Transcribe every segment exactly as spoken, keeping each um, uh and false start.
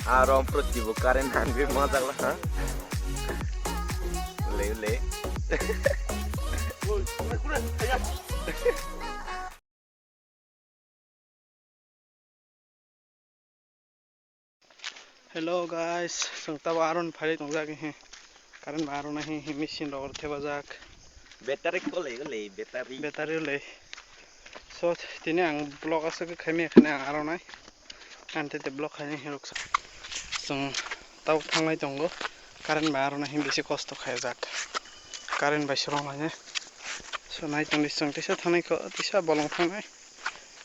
Aro pruti bo current hangwi majak la ha. Le le. Hello guys, chwng tabo aron phailai tongjak he. Current ba aron he, he machine rok thepajak. Battery ko le, le battery. Battery le. So tini ang vlog aswk khaimya khani ang aronai. Ang tete vlog khaini hirok sa. Chwng tabo thanglai tongo. Current ba aron he bisi kosto khaijak. Current bai swrwng lainai. So nai tongdi chwng tisa thangnai kho, tisa bolong thangnai.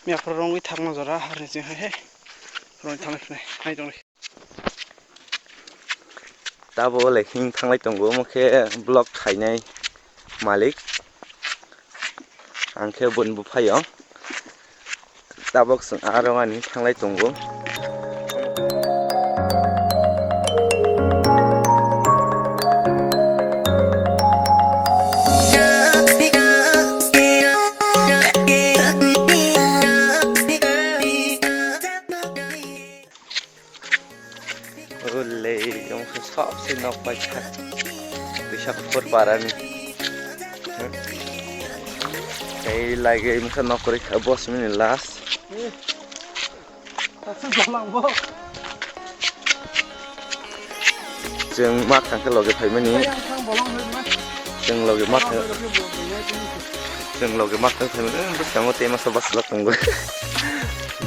Miya phoro rongwi thakma jora harni chwng hai he. Rongwi thanglai phnai. Nai tongdi. Tabo le hing thanglai tongo, omo khe vlog khainai malik. Ang khe boni buphaio. Tabok chwng aro ani thanglai tongo. Ulei, omo khe sobse nok paikha. Twisa kuphur parani. Tei lagwi mokhe nok kwrwi kha, bo simi ni last. Chwng ma thang khe logi phaimani. Chwng logi ma thang. Chwng logi ma thang phaimani. Bwskango tei masa bwsajak tongo.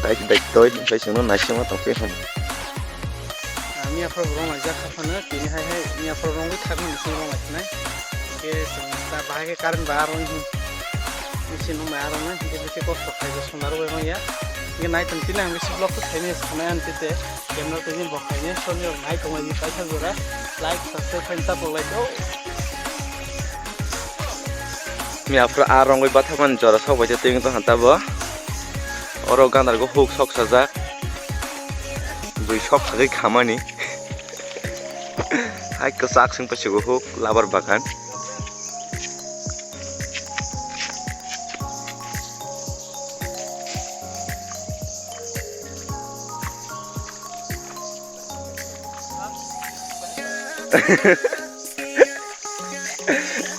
Dai dai toi, dai chwngno naisingma tong phai hwn. Miya phoro rong laijak kha phano, tini hai hai miya phoro rongwi thakmani chwng rong lai phnai. Hingke chwng ta bahai khe current ba aro wngkhe. Machine rok bai aro wngkhe, hingke bisi kosto khaijak sona rok bai manya. Hingke nai tong tini ang bisi vlog khe khaimani sanai ang tete. Camera twi ni bo khaini, soni rok nai tongmani paisa jora. Like, subscribe khaini ta bo like o. Miya phoro a rongwi bathakmani jora sok bai twi wngtong kha tabo. Oro gandar go huk sok sajak. Bui sok sajak khamani. Hai kwchak sing paisigo huk labar bagan.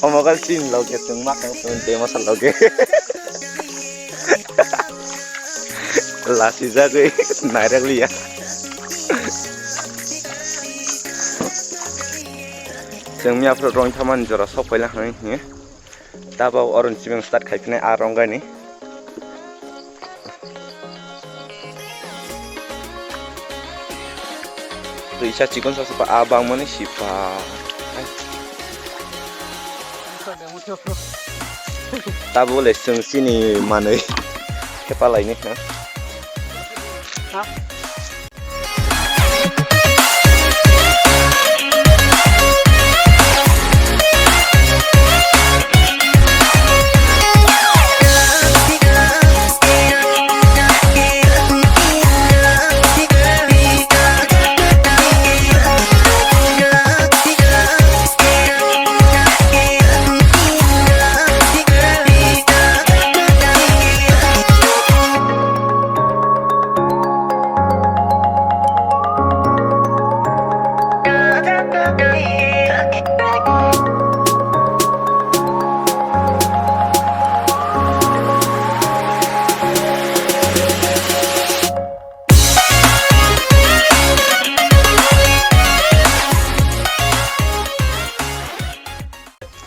Omo khe chini loge chwng ma kang chwng tei masa loge. Lasi jagwi nairak liya. Chwng miya phuru rong thamani jora sok paila hwnwi hiye. Tabok oron chibeng start khai phinai a rong gani. Twi sa chikon sa sa pa a bang mani si pa. Tabuk le chwng chini manwi khe palai ni ha.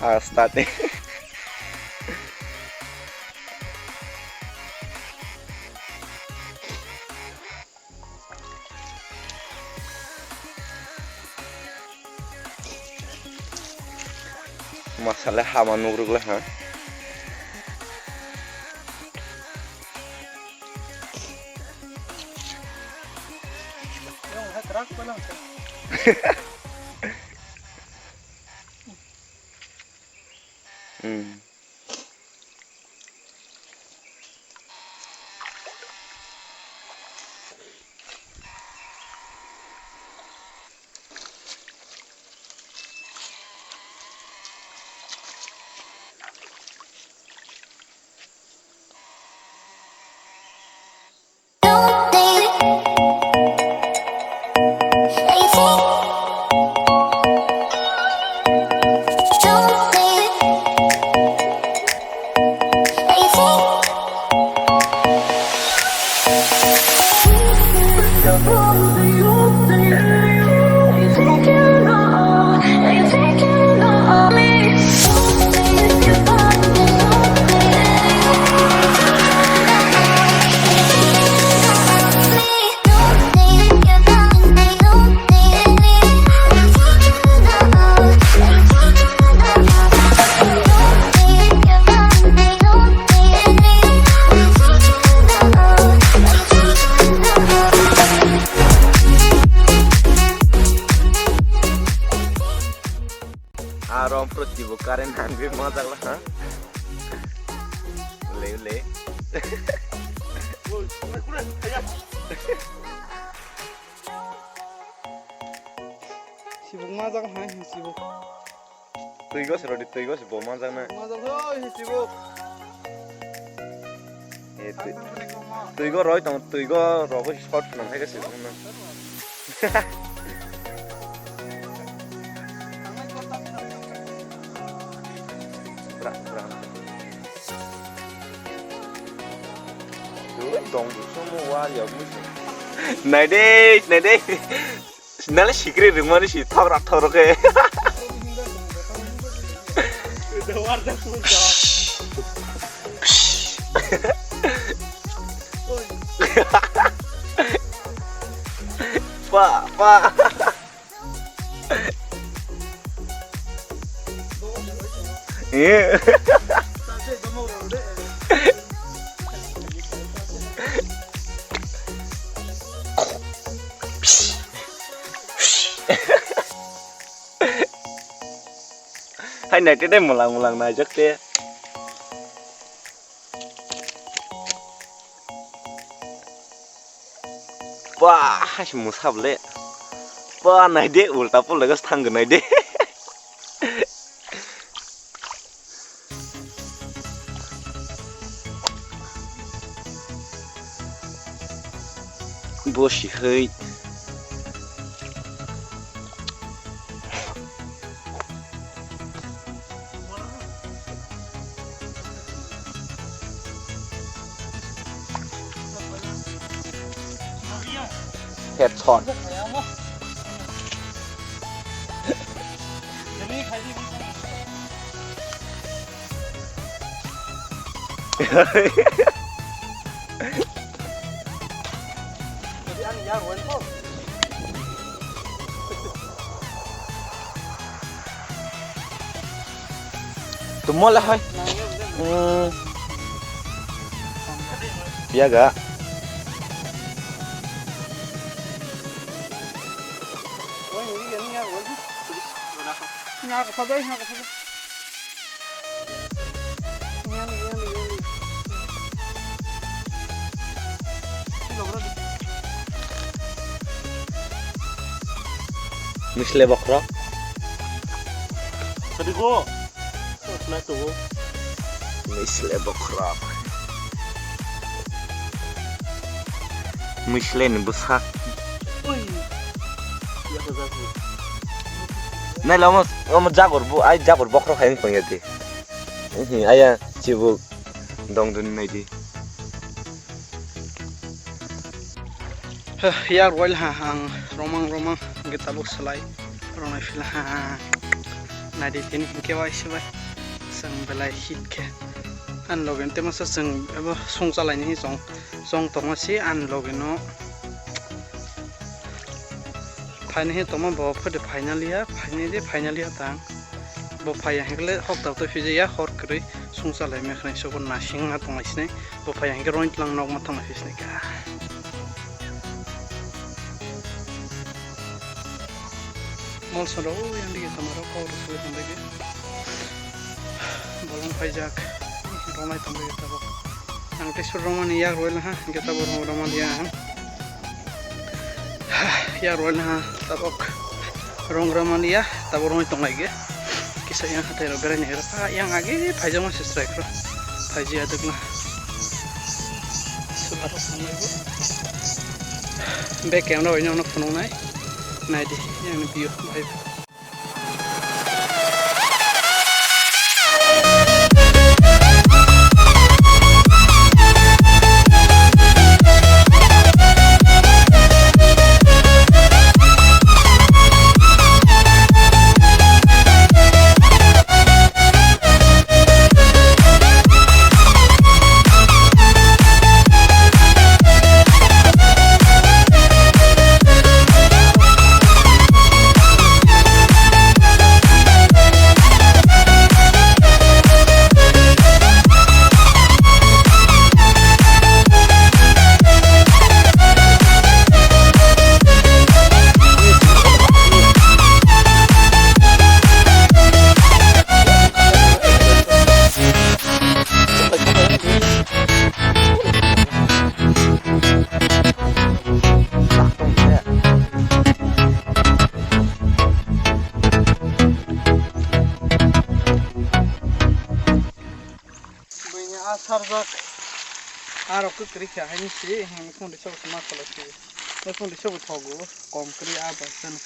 Ah, start ni. Masale hama nugruk le ha. Hmm. Aro pro chibo current hangwi majak la ha. Le le. Sibuk majak hai sibuk. Twigo se rodi, twigo se bo majak na. Majak hai sibuk. E twi-, twigo roi tong, twigo rogo short nang hai sibuk na. Bra, bra. Twi dong bu sumo wa ya bu. Nai de, nai de. Nale sikri rwngmani si thokra thokra khe. Pa, pa. Eh. Hai nai te dai mulang mulang naijak te. Ba, hai se musab le. Ba, nai de, ulta pul lega thang nai de. Bo si hai. Headshot. Tumo le hai. Hmm. Piaga. Misle bokhorok. Kadi go. Misle bokhorok. Misle ni bwsa. Naila omo, omo jagor bo, ai jagor bokhorok hai wng tongya de. Aya chibuk dong dun nai di. Heh, yak rwil ha ang romang romang hwnkhe tabuk swlai rwnai phila ha. Naidi tini hwnkhe waisa bai chwng belai hit khe. Ani loge tei masa chwng abo song chalaini chong, chong tongma si ani loge no. Phaini he tongma bo phode phainaliya, phaini de phainaliya tang. Bo phaiya hwnkhe le hok tabuk tei phijaya hor kwrwi song chalaimaya khwnai sobo nasingma tonglai sinai. Bo phaiya hwnkhe roin tlang nok ma thanglai phi sinai kha. Molsonrok o yang dige tongmarok kok rw sugui tongbaidi. Bolong phaijak romai tongbaidi tabuk. Ang tei sur romani yak rwil ha hwnkhe tabuk romaliya ang. Yak rwil ha tabuk rong romaliya tabuk romai tonglai ge. Kisa yang hatai rok berai nai rok yang age phaijakma se chwrai kro. Phaiji aduk na. Sularok tonglai bo. Be camera bai nokno phunuknai. Naidi, yang view, bye. Buini a sarjak, arok kwkrwi kha haini si, hwnwi khun risa bo ma kholai si. Mai khun risa bo thogo, kom kwrwi a bai chana.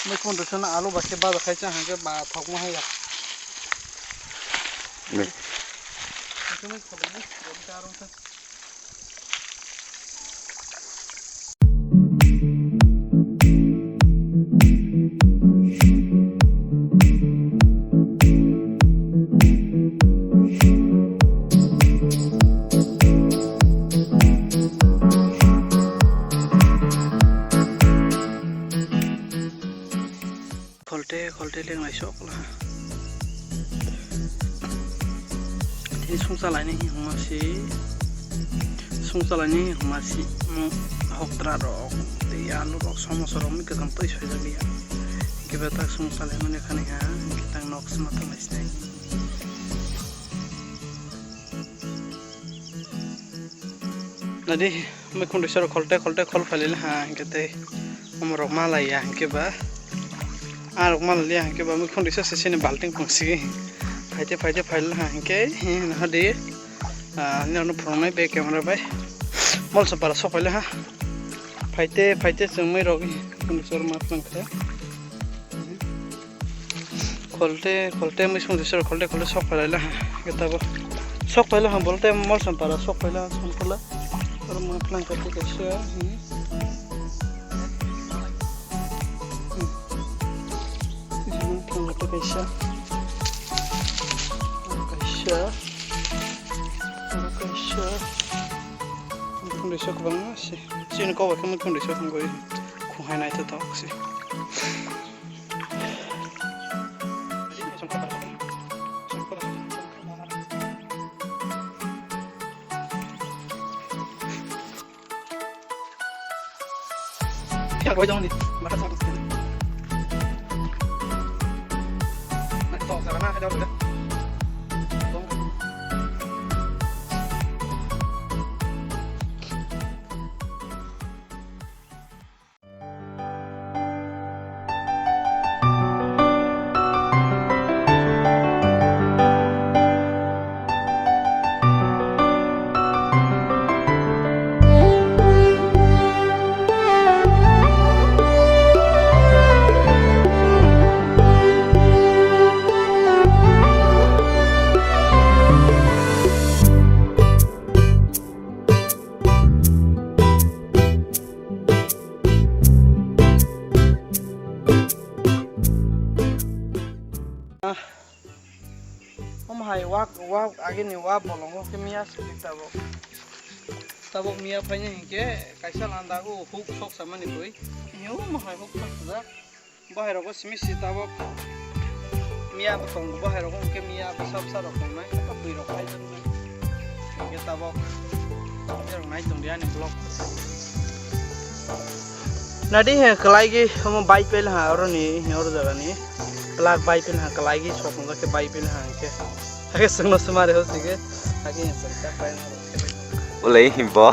Mai khun risa no alu bai khe baja khai cha hwnkhe ba thokma haya. Mai khun risa arok kha. Kholte kholte lenglai sok la. Tini sungsa laini hima si, sungsa laini hima si, mm, hoktra rok, tei alu rok, somosa rok, mi kwtham twi soi jak ya. Hingke betak sungsa laimani khani ha, hingke tang nok sima tong lai sinai. Nadi, mai khun risa rok kholte kholte khol phailai ha, hingke tei omo rok ma lai ya, hingke ba. A rok ma lai ya, hingke ba mai khun risa se sini balting pung sigi. Phaite, phaite, phailai ha, hingke, he, nahadi. Ah, nini ano phunuknai be camera bai. Molsapara sok phailai ha. Phaite, phaite, chwng mai rok, khun risa rok ma phang khe. Kholte, kholte, mui sung sisir kholte, kholte sok phailai la, ha, kita bo. Sok phailai ha, bolte Molsapara sok phailai ha, Sonkhola. Oro mui phlang khe kaisa, hmm. Hmm. Mui phlang khe kaisa. Kaisa. Kaisa. Mui khun risa kwbangma se. Chini kobo khe mui khun risa wngwi khung hai naithothok se. Omo hai wak, wak agini wak bolongo khe miya sidi tabuk. Tabuk miya phaini hinkhe kaisa landa o huk sok samani bui. Omo hai huk sok sujak. Bahai rogo simi si tabuk. Miya bo tongo, bahai rogo hinkhe miya bwsa bwsa rok tongnai. Tabuk bui rok khai tongnai. Hinkhe tabuk. Nadi he kwlai gi omo bike pela ha oro ni he oro jaga ni plak bike pela ha kwlai gi sok no khe bike pela ha khe. Hakhe sungno sumare ho sige. Hakhe sung ta pai na. Ulai bo.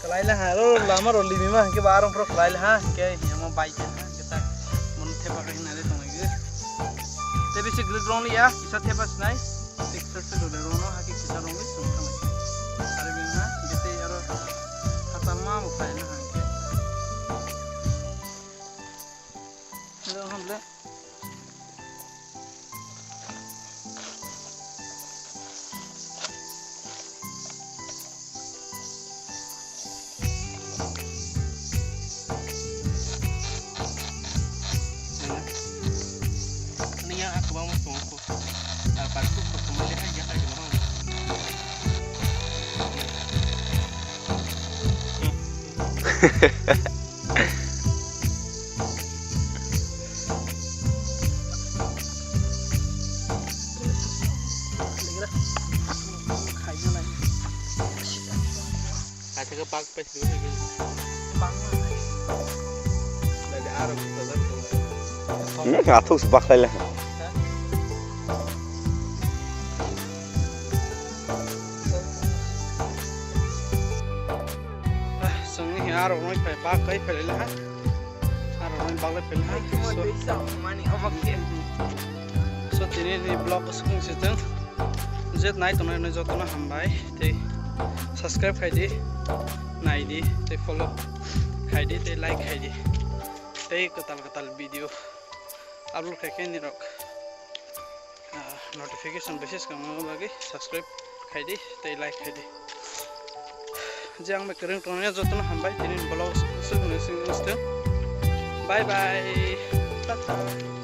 Kwlai la ha oro lama ro limi ma hingke ba arong pro kwlai la ha hingke omo bike pela ha hingke ta mon thepa khe hinare tong gi. Te bisi grid rong li ya kisa thepa sinai. Sik sik sik rode rono hake kisa rong li sung tang. Are bin ha hingke te aro hata ma bo phai na hingke. Hmm, athuk se baklai le. Ah, chwngni arok noi phai bak kai phai le ha. Arok noi bak lai phai le ha. So, so tini ni vlog swkang se chwng. Jet nai tongnai noi jotono hambai. Tei subscribe khai di, nai di, tei follow khai di, tei like khai di. Tei kwtal kwtal video upload khai khe nirok, ah, notification basis kangma bagwi subscribe khai di tei like khai di. Je ang bai kwrwng tongnai jotono hambai tini vlog swkang se chwng. Bye bye. Tata.